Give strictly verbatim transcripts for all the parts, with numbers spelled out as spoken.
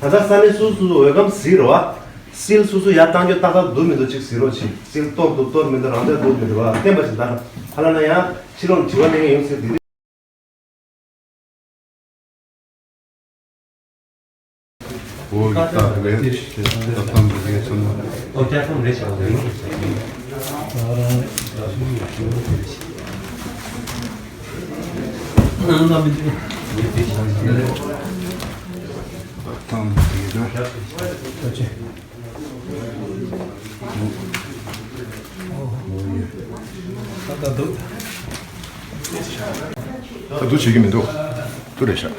ད་ལྟ་ས་གནས་སོ་སོ་སོ་སོ་འོས་སྒམ་གཟིགས་རོགས་ཨ། སིལ་སོ་སོ་ཡར་བཏང་རྒྱུ་ཏག་ཏག་འདུག་མི་འདུག་ཅིག་གཟིགས་རོགས་བྱེད། སིལ་གཏོར་འདུག་གཏོར་མི་འདུག་རང་འཇགས་འདུག་མི་འདུག་ཨ། བསྟན་པ་ཞིག་ད་ཧ་ལ་ན་ཡང་ཕྱི་ལོགས་དྲི་བ་གནང་མཁན་ཡོང་སྲིད་དེ། འོ་ཡ་ད་རེད། ད་ཐམ་རེད་ཚང་མ། ཨོ་ཀྱ་ཐམ་རེད་ཤག་རེད། ནང་ལ་མི་འདུག་ཐམ་རེད་ད། ཨོ་ཀྱ། ད་ད་འདུག་ད་འདུག་བྱེད་ཀྱི་མི་འདུག་ཏུ་རེད་ཤག་ཨ།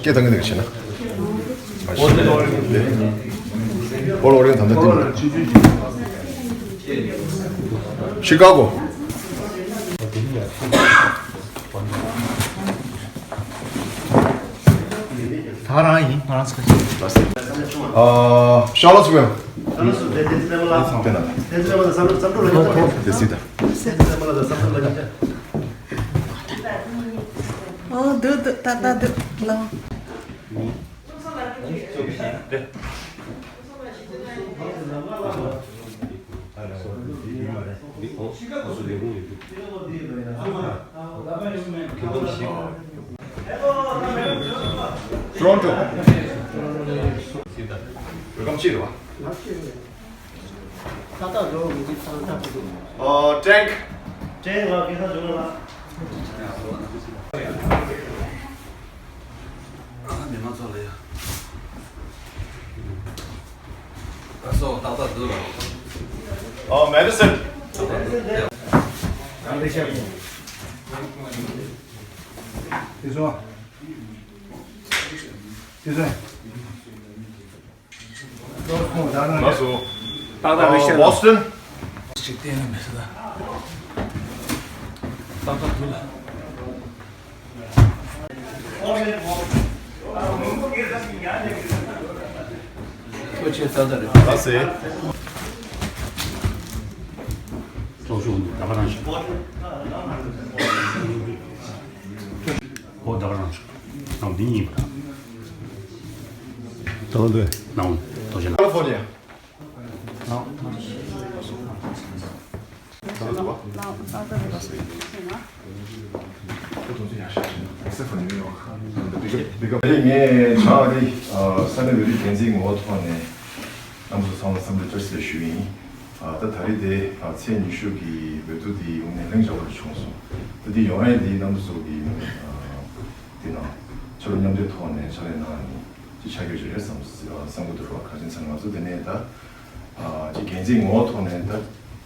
སྐད་བཏང་གི་འདུག་བྱས་ན། ཨོ་ལོ་རེ་ད་ལྟ་འདི་མི་འདུག་ཤི་ཀ་གོ། ད་རང་ཡིན། ང་རང་ཚོ་ཁ་ཤས། ཨ། ཤ་ལ་སུ་ཡང་། ཤ་ལ་སུ་དེ་དེ་ཚེ་མ་ལ། དེ་ན། དེ་ཚེ་མ་ལ་བསམ་བློ་བསམ་བློ་ལ་ཡིན་ཅག་དེ་སྲིད་ད། དེ་ཚེ་མ་ལ་བསམ་བློ་ལ་ཡིན་ཅག་ཨོ་འདུག་འདུག་ད་ད་འདུག་ལོ། Toronto། Welcome ཆེ་རེད་བ། ཏག་ཏག་འགྲོ་མི་འདུག་ཏག་ཏག་འདུག་ཨོ། ཀྲེང་། ཀྲེང་ལགས་སྐད་ཆ་བྱུང་ལ། ཨ་མི་མང་ཚོ་ལ་ཡ། ཨ་སོ་ཏག་ཏག་འདུག་ལ། ཨོ། མེ་ཌི་སན། ཏག་ཏག་འདུག་ཡ། ཨ་འདི་ཤ་དེ་སོང་། དེ་སོང་། ལགས་སོ། ཏག་ཏག་རེད་ཤག་བྷོ་སི་ཊོན། ཅིག་བསྟན་ན་མི་སྲིད་ད། ཏག་ཏག་འདུག་ལ། ཁོ་ཆེ་ཏག་ཏག་རེད། ལགས་སེ། ཚོགས་ཞུགས་འདུག་ད་ག་རང་ཞིག་ཁོ་ད་ག་རང་ཞིག་ནང་འདི་ཡིན་པ་དང་། ད་ག་འདུག་ནང་དོ་ཆེ་ན། ཀ་ལི་ཧྥོར་ནི་ཡ། ངས་ཕྱག་རེ་ས་གནས་འོས་བསྡུ་འགན་འཛིན་ངོ་བོ་ཐོག་ནས་རྣམ་པ་ཚོ་ཚང་མ་འཚམས་འདྲི་བཀྲ་ཤིས་བདེ་ལེགས་ཞུ་ཡིན། ཨ། ད་ད་རེས་དེ་ཨ་ཚེས་ཉི་ཤུ་གི་འོས་བསྡུ་འདི་དངོས་གནས་ལྷིང་འཇགས་པོ་བྱུང་སོང་། ད་འདི་ཡོང་ཡས་འདི་རྣམ་པ་ཚོ་གི་ཨ་འདི་ནང་ཕྱག་རོགས་མཉམ་འདེགས་ཐོག་ནས་ཕྱག་ལས་གནང་ནས་ཅིག་ཆགས་ཡོད་ཅིག་རེད་བསམ་བསམ་གི་འདུག་རོགས། ག་ཅིན་ཚང་ང་ཚོ་དེ་ནས་ད་ཨ་ཅིག་འགན་འཛིན་ངོ་བོ་ཐོག་ནས་ད་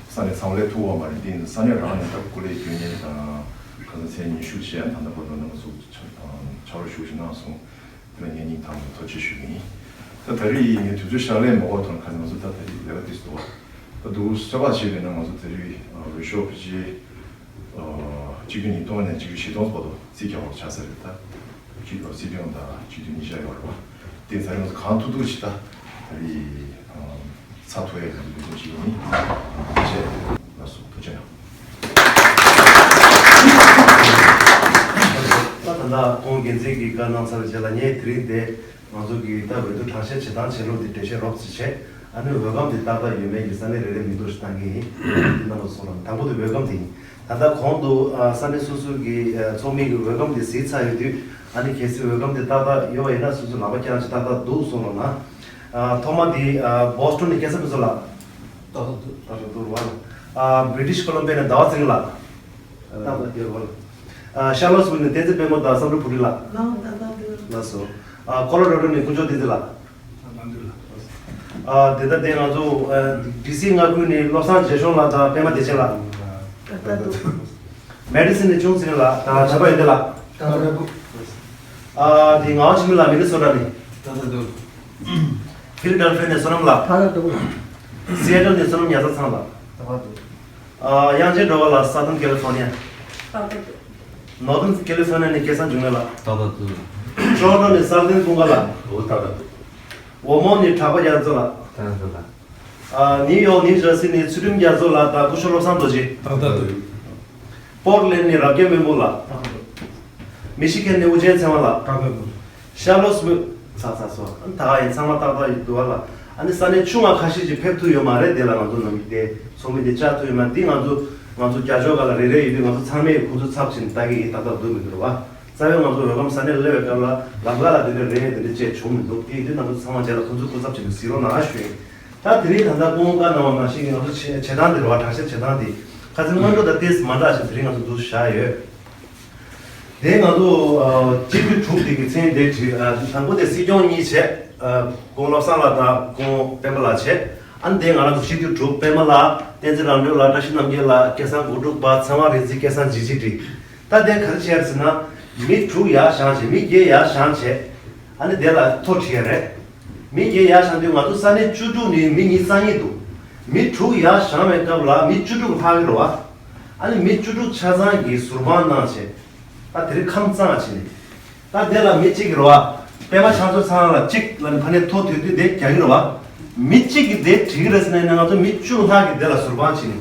ས་གནས་ཚང་མ་ལས་ཐུག་པ་མ་རེད། འདི་ས་གནས་རང་ནས་ད་སྐུ་ལས་སྐྱོན་མཁན་དང་ཁ་སང་ཚེས་ཉི་ཤུ་བྱས་ད་ལྟ་བར་དུ་རྣམ་པ་ཚོ་ཕྱག་རོགས་ཞུ་ཞིག་གནང་སོང་། དེ་ལ་ངས་སྙིང་ཐག་པ་ནས་ཐུགས་རྗེ་ཆེ་ཞུ་གི་ཡིན། ད་ད་རེས་ངས་དུས་ཚོད་ཤག་ལས་མ་འགོར་དང་ཁ་ང་ཚོ་ད་ད་རེས་ལས་ཀ་ཏིས་འདུག་བ། ད་འདུག་ས་བ་བྱས་པས་ན་ང་ཚོ་ད་རེས་འོས་ཤོག་ཕལ་ཆེར་གཅིག་བདུན་ཉིས་སྟོང་ནས་གཅིག་བདུན་བཞི་སྟོང་བར་དུ་རྩིས་རྒྱག་དགོས་ཆགས་ས་རེད། ད་གཅིག་ལ་རྩིས་སྟོང་དང་གཅིག་བདུན་ཉིས་བརྒྱ་ཡོད་རེད་བ། དེ་ཚ་རེས་ང་ཚོ་གང་ཐུབ་ཐུབ་ཅིག་ད་ད་རེས། ཚགས་ཐུ་ཨེ་ལ་འདུག་ཅིག་ཡིན། ཐུགས་རྗེ་ཆེ། ལགས་སོ། ཐུགས་རྗེ་གནང་། ད་ད་ལྟ་ཁོང་འགན་འཛིན་གྱིས་བཀའ་གནང་ཚར་རྗེས་ལ་ངས་དེ་རིང་དེ་ང་ཚོ་གི་ད་འོས་བསྡུ་གྲངས་བཤེར་བྱེད་སྟངས་བྱེད་ལུགས་དེ་འགྲེལ་བཤད་རོབ་ཙམ་བྱས། ཨ་ནི་འོས་སྒམ་དེ་ཏག་ཏག་ཡོད་མེད་ཀྱི་ས་གནས་རེ་རེ་མིང་འདོགས་ཤིག་བཏང་གི་ཡིན། འདི་རྣམ་པ་ཚོ་ལ་དང་པོ་དེ་འོས་སྒམ་དེ་ཡིན། ད་ལྟ་གོང་དུ་ཨ་ས་གནས་སོ་སོ་གི་ཨ་ཚོགས་མི་གི་འོས་སྒམ་དེ་གཟིགས་ཚར་ཡོད་དུས། ཨ་ནི་གལ་སྲིད་འོས་སྒམ་དེ་ཏག་ཏག་ཡོད་པ་ཡིན་ན་སོ་སོ་ལག་པ་བརྐྱངས་ཤིག་ཏག་ཏག་འདུག་གསུངས་རོགས་གནང་། ཨ་ཐོག་མ་དེ་ཨ་བོ་སི་ཊོན་ནས་སྐལ་བཟང་ཕུན་ཚོགས་ལགས། ཏག་ཏག་འདུག་ཏག་ཏག་འདུག་རེད་བ། ཨ་བྷི་རི་ཊིཤ་ཀོ་ལམ་བི་ཡ་ནས་ཟླ་བ་ཚེ་རིང་ལགས། ཏག་ཏག་འདུག་རེད་བ། ཨ་ཤར་ལོ་སི་ཝི་ལི་ནས་བསྟན་འཛིན་པད་མ་དང་བསམ་གྲུབ་བུ་རིང་ལགས། ལགས་སོ། ཨ་ཁོ་ལོ་ར་ཌོ་ནས་དཀོན་མཆོག་བསྟན་འཛིན་ལགས། ཨ་དེ་ལྟར་དེ་ང་ཚོ་ཨ་ཌི་སི་མངའ་ཁུལ་ནས་བློ་བཟང་རྒྱལ་གཞུང་ལགས་དང་པད་མ་བདེ་ཆེན་ལགས། ཏག་ཏག་འདུག་མེ་ཌི་སན་ནས་ཆུང་ཚེ་རིང་ལགས་དང་བྱམས་པ་ཡོན་ཏན་ལགས། ཏག་ཏག་འདུག་ཨ་དེ་ངག་དབང་འཆི་མེད་ལགས་མི་ནི་སོ་ཊ་ནས། ཏག་ཏག་འདུག་ཕི་ལ་ཌེལ་ཕི་ཡ་ནས་བསོད་ནམས་ལགས། ཏག་ཏག་འདུག་སི་ཨེ་ཊལ་ནས་བསོད་ནམས་ཉ་ཚ་ཚང་ལགས། ཏག་ཏག་འདུག་ཨ་དབྱངས་ཅན་སྒྲོལ་དཀར་ལགས། སའུ་ཐརན་ཀེ་ལི་ཕོར་ནི་ཡ། ཏག་ཏག་འདུག་ནོར་ཐརན་ཀེ་ལི་ཕོར་ནི་ཡ་ནས་སྐལ་བཟང་འབྱུང་གནས་ལགས། ཏག་ཏག་འདུག་ཊོ་རོན་ཊོ་ནས་གསར་བརྟན་ཀུན་དགའ་ལགས། འོ་ཏག་ཏག་འདུག་འོ་མོ་ནས་གྲགས་པ་རྒྱ་མཚོ་ལགས། ཏག་ཏག་འདུག་ཨ་ནིའུ་ཡོག་ནིའུ་ཇར་སི་ནས་ཚུལ་ཁྲིམས་རྒྱ་མཚོ་ལགས་དང་སྐུ་ཞབས་བློ་བཟང་རྡོ་རྗེ། ཏག་ཏག་འདུག་པོར་ཊ་ལེན་ཌ་ནས་རབ་རྒྱས་སྨོན་པོ་ལགས། ཏག་ཏག་འདུག་མི་ཤི་གན་ནས་ཨུ་ཅན་ཚེ་དབང་ལགས། ཏག་ཏག་འདུག་ཤར་ལོ་སི་ཝི། ཚར་ཚར་སོང་། ཨ་ནི་ད་ག་ཡིན་ཚང་མ་ཏག་ཏག་ཡིན་འདུག་བ་ལ། ཨ་ནི་ས་གནས་ཆུང་བ་ཁ་ཤས་ཅིག་ཕེབས་ཐུབ་ཡོད་མ་རེད། དེ་ལ་ང་ཚོ་ནམ་རྒྱུན་དེ་ཚོགས་མི་དེ་བཅར་ཐུབ་ཡོད་མ་རེད། འདི་ང་ཚོ་ང་ཚོ་རྒྱ་ཕྱོགས་སྒང་ལ་རེ་རེ་ཡོད་དུས་ང་ཚོ་ཚང་མས་ཁོང་ཚོ་ཚབ་བྱས་ནས་ལྟ་གི་ཡིན། ཏག་ཏག་འདུག་མི་འདུག་རེད་བ། རྩ་བའི་ང་ཚོ་བོད་ཁམས་ས་གནས་ལ་སླེབས་པའི་སྐབས་ལ་ལམ་ཁ་ལ་དེ་འདྲ་རེད་དེ་འདྲ་བཅས་བྱུང་མི་འདུག་དེ་ཡིན་དུས་ང་ཚོ་ཚང་མ་མཇལ་ལ་ཁོང་ཚོས་སྐུ་ཚབ་བྱས་ནས་གཟིགས་རོགས་གནང་ཞུ་ཡིན། ད་དེ་རིང་ད་ལྟ་སྐུ་ངོ་བཀའ་གནང་བ་ནང་བཞིན་ང་ཚོ་བྱེད་བྱེད་སྟངས་དེ་རེད་བ། དྲག་ཞན་བྱེད་སྟངས་དེ་ཁ་སང་སྔོན་འགྲོ་དང་ཏོག་ཙམ་མ་འདྲ་ཞིག་དེ་རིང་ང་ཚོ་འདུག་བཞག་ཡོད། དེ་ང་ཚོ་ཨ་སྤྱི་འཐུས་དྲུག་དེ་གི་མཚན་དེ་བྲིས། ཨ་དང་པོ་དེ་སྲིད་སྐྱོང་གཉིས་བྱས། ཨ་སྐུ་ངོ་བློ་བཟང་ལགས་དང་སྐུ་ངོ་སྤེན་པ་ལགས་བྱས། ཨ་ནི་དེ་ང་རང་ཚོ་སྤྱི་འཐུས་དྲུག་པད་མ་ལགས། བསྟན་འཛིན་རང་གྲོལ་ལགས། བཀྲ་ཤིས་རྣམ་རྒྱལ་ལགས། སྐལ་བཟང་དགུ་ཕྲུག་པ། ཚེ་དབང་རིག་འཛིན། སྐལ་བཟང་འཇིགས་བྱེད་བྲིས། ད་དེ་ག་རེ་བྱས་ཟེར་ན། མི་དྲུག་ཡར་བཞེངས་བྱས། མི་བརྒྱད་ཡར་བཞེངས་བྱས། ཨ་ནི་དེ་ལ་ཐོ་བྲིས་ཡ་རེད། མི་བརྒྱད་ཡར་བཞེངས་དུས་ང་ཚོ་ས་གནས་བཅུ་དྲུག་ནས་མི་ཉི་ཤུ་རྩ་གཉིས་འདུག་མི་དྲུག་ཡར་བཞེངས་པའི་སྐབས་ལ་མི་བཅུ་དྲུག་ལྷག་གི་རེད་བ། ཨ་ནི་མི་བཅུ་དྲུག་ཆ་ཚང་གིས་ཟུར་དཔང་གནང་བྱས། ད་དེ་རིང་ཁམས་གཙང་བྱས་ནས། ད་དེ་ལ་མི་གཅིག་གིས་རེད་བ། པད་མ་ལྕགས་མཚོ་ཚང་ལ་གཅིག་ལ་ནི་ཕ་ནས་ཐོ་ཐོས་དུས་དེ་རྒྱག་གི་རེད་བ། མི་གཅིག་གིས་དེ་བྲིས་ཀྱི་རེད་ཟེར་ནས་ང་ཚོ་མི་བཅུ་ལྷག་གིས་དེ་ལ་ཟུར་དཔང་བྱས་ནས།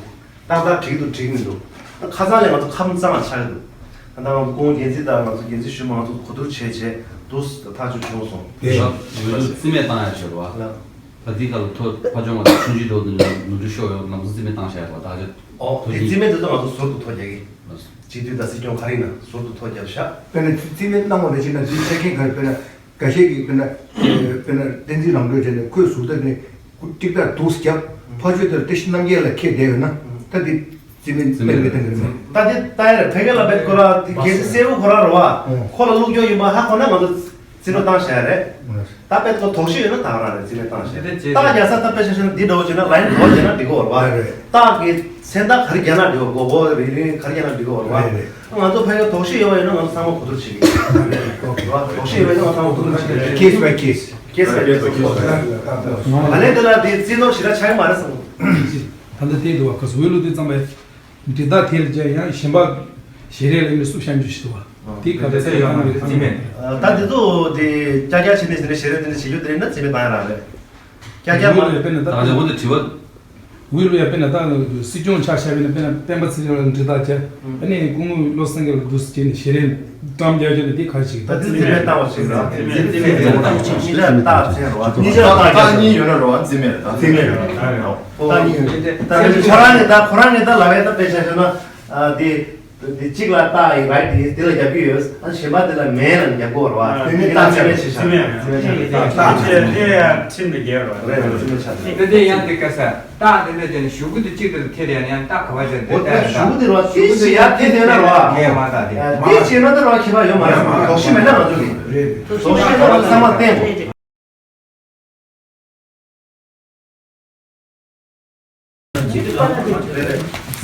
ཏག་ཏག་འགྲིག་འདུག་འགྲིག་མི་འདུག་ཁ་སང་ལས་ང་ཚོ་ཁམས་གཙང་ལ་ཆགས་ཀྱི་འདུག་ད་ལྟ་ང་ཚོ་སྐུ་ངོ་འགན་འཛིན་དང་ང་ཚོ་འགན་འཛིན་གཞོན་པ་ང་ཚོ་གོ་བསྡུར་བྱས་བྱས་འདུག་ཐག་གཅོད་བྱུང་སོང་། དེ་ཡང་འོས་བསྡུ་རྩིས་མེད་བཏང་ཡ་བྱོས་རོགས། ལགས། ད་འདི་ཁ་ལ་ཐོ་ཕ་ཆུང་བ་དང་ཆུང་ཆུང་འགྲོ་དུས་ནོར་འཁྲུལ་ཤོར་ཡོང་། ལམ་སང་རྩིས་མེད་བཏང་བཞག་ཡ་རེད་བ། ད་ཆ་ཨོ་དེ་རྩིས་མེད་དེ་ཚོ་ང་ཚོ་ཟུར་དུ་ཐོ་རྒྱག་གི། ལགས་སོ། སྤྱི་འཐུས་དང་སྲིད་སྐྱོང་ག་རེ་ཡིན་ན་ཟུར་དུ་ཐོ་རྒྱབ་ཤག་དཔེར་ན་རྩིས་མེད་གནང་བ་རེ་བྱས་ན་འདི་ཆ་རྐྱེན་ག་རེ། དཔེར་ན་འགའ་ཤས་ཀྱིས་དཔེར་ན་དཔེར་ན་བསྟན་འཛིན་རང་གྲོལ་བྱས་ནས་ཁོས་ཟུར་ལྟ་ནས་ཏིག་ཏག་འདུག་སེ་རྒྱབ། ཕར་ཕྱོགས་དེར་བཀྲ་ཤིས་རྣམ་རྒྱལ་ལགས་འཁེལ་བསྡད་ཡོད་ན་ད་འདི་རྩིས་མེད་རྩིས་མེད་གཏན་ནས་རེད་མ། ད་འདི་ལྟ་ཡ་རེད། ཕ་གི་ལ་བེད་ཁོ་ར་འགན་འཛིན་སེར་པོ་ཁོ་ར་རེད་བ། ཁོ་ལ་བླུགས་རྒྱུ་ཡིན་པ་ཧ་གོ་ན་ང་ཚོ་རྩིས་མེད་བཏང་བཞག་ཡ་རེད། ད་དཔེ་ཁོ་དོགས་གཞི་ཡོད་ན་ད་ག་རང་རེད། རྩིས་མེད་བཏང་བཞག་ཡ་རེད། ད་རྒྱལ་ས་ད་དཔེ་ཆ་བཞག་ན་འདི་འདྲ་བོ་བྱས་ན་ལའིན་འདྲ་བོ་བྱས་ན་འགྲིག་གི་ཡོད་རེད་བ། རེད་རེད། ད་གི་མཚན་རྟགས་ག་རེ་རྒྱག་ན་འགྲིག་གི་ཡོད། མགོ་སྐོར་རིང་རིང་ག་རེ་རྒྱག་ན་འགྲིག་གི་ཡོད་རེད་བ། རེད་རེད། ང་ཚོ་ཕ་གིར་དོགས་གཞི་ཡོད་པ་ཡིན་ན་ང་ཚོ་ཚང་མ་གོ་བསྡུར་བྱེད་ཀྱི་ཡོད་རེད་བ། དོགས་གཞི་ཡོད་པ་ཡིན་ན་ང་ཚོ་ཚང་མ་གོ་བསྡུར་བྱེད་ཀྱི་ཡོད་རེད། Case by case། Case by case། ད་ལན་དེ་ལ་དེ་རྩིས་ནོར་ཞེ་དྲག་ཆགས་ཀྱི་མ་རེད་བསམ། ད་ལྟ་དེ་འདུག་བ། ཁ་སང་འོས་བླུགས་དུས་ཙམ་པ་འབྲི་རྟགས་དེ་ལ་བྱས་ཡང་གཞན་པ་ཞལ་རས་ལ་ནི་བསུབ་བཞག་རྒྱུ་ཞིག་འདུག་བ། དེ་ག་ཚད་ཡོད་ན་རྩིས་མེད། ད་དེ་ཚོ་དེ་ཀྱག་ཀྱག་བྱས་ནས་ཟེར་ནས་ཞལ་རས་དེ་འདྲ་བྱེད་རྒྱུ་དེ་རེད་ན་རྩིས་མེད་བཏང་ཡ་རང་རེད། ཀྱག་ཀྱག་མ། དཔེར་ན་ད་ད་ལྟ་འོ་ན་དྲི་བ། འོས་བླུགས་ཡ་དཔེར་ན་ད་སྲིད་སྐྱོང་ཆགས་བཞག་པས་ན་དཔེར་ན་སྤེན་པ་ཚེ་རིང་ལ་འབྲི་རྟགས་བྱས། ཨ་ནི་སྐུ་ངོ་བློ་བཟང་སྐྱིད་ལ་འདུག་སེ་བྱས་ནས་ཞལ་རས་བཀྲམ་རྒྱག་རྒྱུ་ནི་དེ་ག་རེ་བྱེད་ཀྱི། ད་དེ་རྩིས་མེད་བཏང་བ་ཞིག་རེད། རྩིས་མེད་རྩིས་མེད་བཏང་བ་ཞིག་རེད། ཉིས་ཆ་རྟགས་མཚན་རེད་བ། ཉིས་ཆ་རྟགས་ཉིས་ཡོད་ན་རེད་བ། རྩིས་མེད་རེད། ད་རྩིས་མེད་རེད། ད་ཁོ་རང་གི་ད་ཁོ་རང་གི་ད་ལབ་ཡ་ད་དཔེ་ཆ་བཞག་ན། ཨ་དེ་དེ་གཅིག་ལ་རྟགས་ཡིན་རེད། དེ་དེ་ལ་རྒྱབ་ཀྱི་ཡོད། ཨ་གཞན་པ་དེ་ལ་མེད་ལ་རྒྱབ་དགོས་རེད་བ། དེ་ནི་རྟགས་མཚན་ཆེ་ཤག་རྩིས་མེད་རེད། རྩིས་མེད་ཆགས་ཤག་རྟགས་དེ་ཡང་ཁྲིམས་ལ་འགལ་རེད་བ། རེད་རེད། རྩིས་མེད་ཆགས་ཤག་དེ་དེ་ཡང་དེ་ག་ས་རྟགས་དེ་འདྲ་བྱས་ནས་གཞུག་གུ་དེ་གཅིག་ཏུ་ཐེབས་ཡ་ནི་ཡང་རྟགས་ག་བ་ཅན་དེ་འོ་ད་གཞུག་གུ་དེ་རེད་བ། དེ་ཞིག་ཡར་ཐེབས་ཐེབས་ན་རེད་བ། ངས་མ་རྟགས་དེ་དེ་བྱས་ན་ད་རེད་བ། ཁྱད་པར་ཡོད་མ་རེད། དོགས་གཞི་མེད་ན་ང་ཚོ་གི་དོགས་གཞི་མེད་ན་ང་ཚོ་ཚང་མ་བརྟན་དགོས།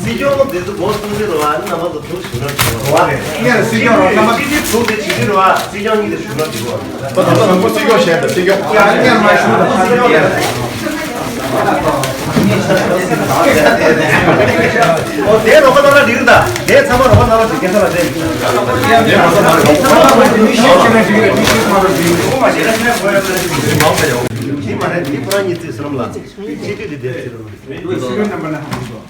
སྲིད་སྐྱོང་དེ་ཚོ་སྒོ་སྲུང་གི་རེད་བ། རྣམ་པ་ཚོ་ཐུགས་ཞུ་ན་ཆོག་རེད་བ། ངས་སྲིད་སྐྱོང་རང་རྣམ་པ་སྲིད་སྐྱོང་དྲུག་དེ་བྱེད་ཀྱི་རེད་བ། སྲིད་སྐྱོང་གཉིས་དེ་ཞུ་ན་འགྲིག་གོ། ད་ད་དང་པོ་སྲིད་སྐྱོང་གཞན་དང་སྲིད་སྐྱོང་ཡང་ངས་མ་ཞུ་ད། སྲིད་སྐྱོང་ཡང་ཨོ་དེ་རོགས་པ་རྣམ་པ་འགྲིག་གི་རེད། ད་དེ་ཚང་མ་རོགས་པ་རྣམ་པ་འགྲིག་གི་རེད། ད་ལ་དེ་དེ་ཚང་མ་རོགས་པ་རྣམ་པ་འགྲིག་གི་རེད། ད་ལ་དེ་མི་ཤེས་ཀྱི་རེད། མི་ཤེས་ཀྱི་རེད། མི་ཤེས་ཀྱི་མ་རེད། མི་ཤེས་ཀྱི་མ་རེད། མི་ཤེས་ཀྱི་མ་རེད། དེ་མ་རེད། དེ་ཁོ་རང་གཉིས་རྩིས་སུ་རམ་ལ། སྤྱི་འཐུས་དེ་བསྡད་ཟེར་རོ། སྲིད་སྐྱོང་རྣམ་པ་ན་ཧང་སོ།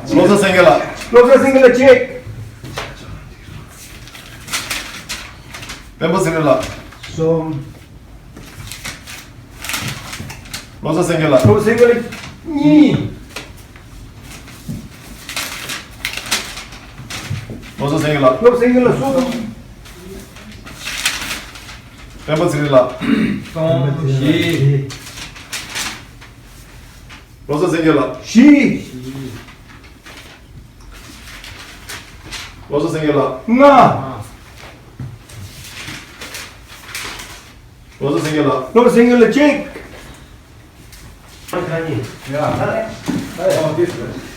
བློ་བཟང་སེང་གེ་ལགས། བློ་བཟང་སེང་གེ་ལགས་གཅིག། སྤེན་པ་ཚེ་རིང་ལགས། གསུམ། བློ་བཟང་སེང་གེ་ལགས། བློ་བཟང་སེང་གེ་ལགས་གཉིས། བློ་བཟང་སེང་གེ་ལགས། བློ་བཟང་སེང་གེ་ལགས་གསུམ། སྤེན་པ་ཚེ་རིང་ལགས། སྟོང་བཞི། བློ་བཟང་སེང་གེ་ལགས། བཞི། བློ་བཟང་སེང་གེ་ལགས། ལྔ། བློ་བཟང་སེང་གེ་ལགས། བློ་བཟང་སེང་གེ་ལགས་གཅིག།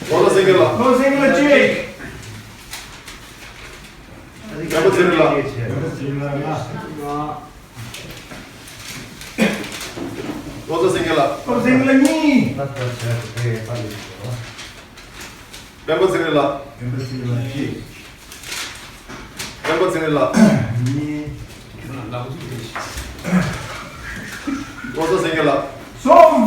བློ་བཟང་སེང་གེ་ལགས། བློ་བཟང་སེང་གེ་ལགས་གཅིག། སྤེན་པ་ཚེ་རིང་ལགས། བློ་བཟང་སེང་གེ་ལགས། བློ་བཟང་སེང་གེ་ལགས་གཉིས། སྤེན་པ་ཚེ་རིང་ལགས། སྤེན་པ་ཚེ་རིང་ལགས་གཅིག། སྤེན་པ་ཚེ་རིང་ལགས། གཉིས། བློ་བཟང་སེང་གེ་ལགས། གསུམ།